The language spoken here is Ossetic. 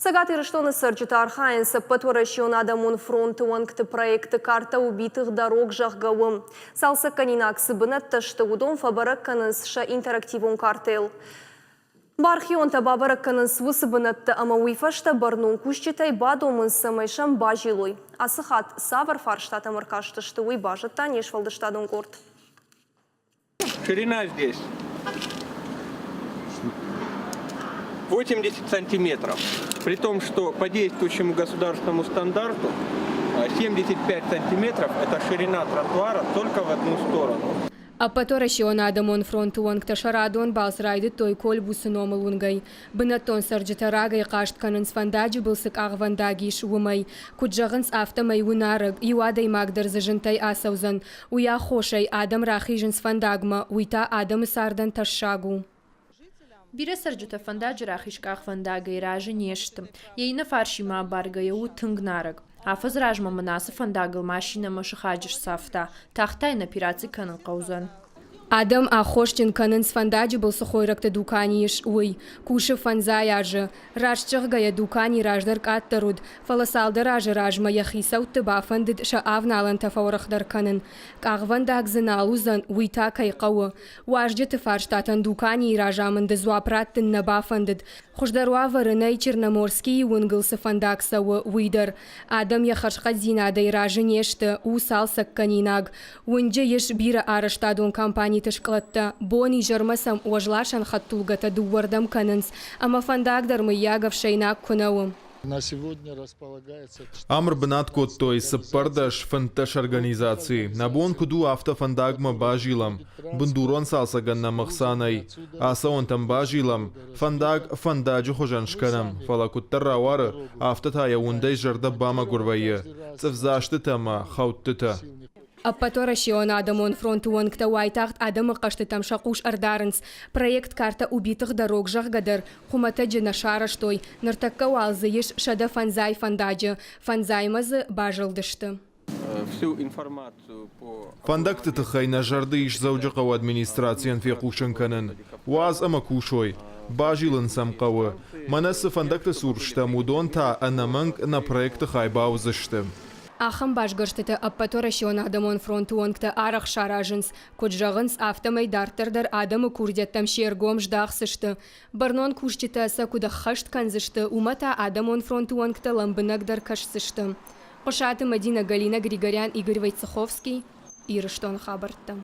Цӕгат Ирыстоны цӕрджытӕ архайынц Ӕппӕтуӕрӕсеон адӕмон фронты уӕнгты проекты Карта убитых дорог, зӕгъгӕ, уым. Цалцӕггӕнинаг цы бынӕттӕ сты, уыдон фӕбӕрӕг кӕнынц сӕ интерактивон картӕйыл. Бархионтӕ бабӕрӕг кӕнынц уыцы бынӕттӕ ӕмӕ уый фӕстӕ бӕрнон кусджытӕй бадомынц, цӕмӕй сӕм базилой. Ацы хатт цавӕр фарстатӕм ӕркастысты, уый базыдта не сфӕлдыстадон къорд. Ширина здесь 80 сантиметров. При том, что по действующему государственному стандарту 75 сантиметров – это ширина тротуара только в одну сторону. Ӕппӕтуӕрӕсеон адӕмон фронты уӕнгтӕ сӕ радон балц райдыдтой Кольбусы номыл уынгӕй. Бынӕттон цӕрджытӕ рагӕй хъаст кӕнынц фӕндаджы был цы къахвӕндаг ис, уымӕй. Куыд зӕгъынц, афтӕмӕй у нарӕг, иу адӕймаг дӕр дзы зынтӕй ацӕудзӕн. Уый аххосӕй адӕм рахизынц фӕндагмӕ, уый та адӕмы цардӕн тӕссаг у. Бирӕ цӕрджытӕ фӕндаджы рахиз къахвӕндагӕй разы не сты. Йӕ иннӕ фарсимӕ абаргӕйӕ у тынг нарӕг. Афӕдзы размӕ мын ацы фӕндагыл машинӕ мӕ сыхаджы сцавта. Тагъд та йын операци кӕнын хъӕудзӕн. Адӕм аххосджын кӕнынц фӕндаджы был цы хойрӕгты дукани ис, уый. Кусы фӕндзай азы. Раст зӕгъгӕйӕ, дукани раздӕр къаддӕр уыд, фӕлӕ цалдӕр азы размӕ йӕ хицӕутты бафӕндыд сӕ авналӕнтӕ фӕуӕрӕхдӕр кӕнын. Къахвӕндаг дзы нал уыдзӕн, уый та кӕй хъӕуы. Уазджыты фарстатӕн дуканийы разамынды дзуапп раттын нӕ бафӕндыд. Хуыздӕр уавӕры нӕй Черноморскийы уынгыл цы фӕндаг цӕуы, уый дӕр. Адӕм йӕ хӕрзхъӕддзинадӕй разы не сты, у цалцӕгкӕнинаг. Уынджы ис бирӕ арӕзтадон компаниты скълӕдтӕ. Бон-изӕрмӕ сӕм уӕзласӕн хӕдтулгӕтӕ дыууӕрдӕм кӕнынц, ӕмӕ фӕндаг дӕр мыййаг ӕфсӕйнаг куы нӕ у. Ам ӕрбынат кодтой 14-15 организацийы. Нӕ бон куыд у, афтӕ фӕндагмӕ базилӕм. Бындурон цалцӕгӕн нӕм ӕхца нӕй. Ацӕуӕнтӕм базилӕм, фӕндаг фӕндаджы хуызӕн скӕнӕм, фӕлӕ куыддӕр рауары, афтӕ та йӕ уындӕй зӕрдӕ бамӕгуыр вӕййы. Цъыфдзастытӕ ӕмӕ хӕудтытӕ. Ӕппӕтуӕрӕсеон адӕмон фронты уӕнгтӕ уайтагъд адӕмы хъӕстытӕм сӕ хъус ӕрдарынц. Проект Карта убитых дорог, зӕгъгӕ дӕр, хуымӕтӕджы нӕ сарӕзтой. Ныртӕккӕ уал дзы ис 105 фӕндаджы. Фӕндзаймӕ дзы базылдысты. Фӕндӕгты тыххӕй нӕ зӕрды ис Дзӕуджыхъӕуы администрацийӕн фехъусын кӕнын. Уадз ӕмӕ кусой. Базилын сӕм хъӕуы. Мӕнӕ цы фӕндӕгты цур стӕм, уыдон та ӕнӕмӕнг нӕ проекты хай бауыдзысты. Ахӕм басгӕрстытӕ Ӕппӕтуӕрӕсеон адӕмон фронты уӕнгтӕ арӕх саразынц. Куыд зӕгъынц, афтӕмӕй дарддӕр дӕр адӕмы курдиӕттӕм се ргом здахдзысты. Бӕрнон кусджытӕ сӕ куыд ӕххӕст кӕндзысты, уымӕ та адӕмон фронты уӕнгтӕ лӕмбынӕгдӕр кӕсдзысты. Хъуысаты Мӕдинӕ, Галина Григорян, Игорь Войцеховский, Ирыстоны хабӕрттӕ.